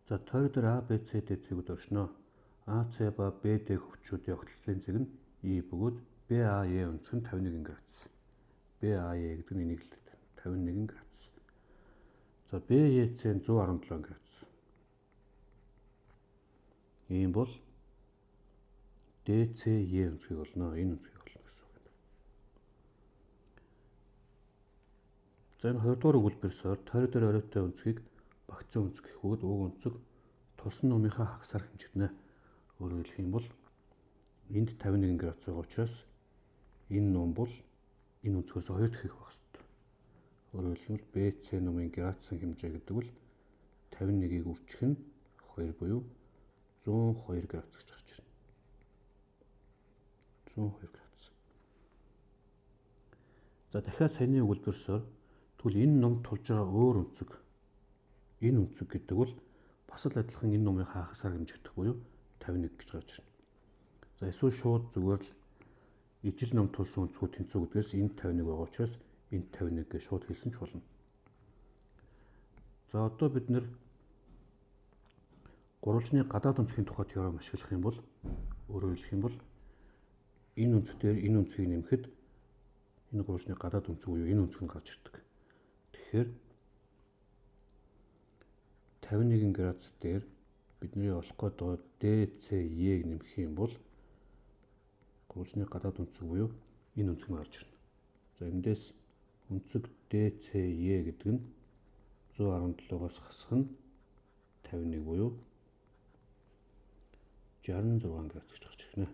За, тойрог дээр А, Б, С, Д цэгүүд оршино. А, С ба Б, Д хөвчүүдийн огтлцын цэг нь И бөгөөд БАЕ өнцөг нь 51 градус. БАЕ гэдэг нь энийг л 51 градус. За, БЕЦ нь 117 градус. Ийм бол ДЦЕ өнцгийг олно. Энэ өнцгийг олно гэсэн үг юм. За, энэ 2 дугаар өгүүлбэр соор тойрог дээр оройтой өнцгийг багцсан өнцөг гэх бөгөөд уг өнцөг тулсан нумынхаа хагасаар хэмжигдэнэ. Өөрөөр хэлэх юм бол энд 51 градус байгаа учраас энэ нум бол энэ өнцгөөс 2 дахь их байх ёстой. Өөрөөр хэлбэл BC нумын градусын хэмжээ гэдэг бол 51-ийг үржих нь 2 буюу 102 градус гэж гарч ирнэ. 102 градус. За, дахиад саяны өгүүлбэрсээр тэгвэл энэ ном тулж байгаа өөр өнцөг, энэ өнцөг гэдэг бол бас л адилхан энэ номын хагасаар хэмжигдэх буюу 51 гэж гарч ирнэ. За, эсвэл шууд зүгээр л ижил ном тулсан өнцгүүд тэнцүү гэдгээс энэ 51 байгаа учраас энэ 51 гэж шууд хэлсэн ч болно. За, одоо бид нэр гурвалжны гадаад өнцгийн тухай теорем ашиглах юм бол, өөрөөр хэлэх юм бол энэ өнцөг дээр энэ өнцгийг нэмэхэд энэ гурвалжны гадаад өнцөг буюу энэ өнцөг нь гарч ирдэг. Тэгэхээр 51 градус дээр бидний олох гээд байгаа DCE-г нэмэх юм бол гурвалжны гадаад өнцөг буюу энэ өнцөг нь гарч ирнэ. За, эндээс өнцөг DCE гэдэг нь 117-оос хасах нь 51 буюу 66 градус гэж гарч ирнэ.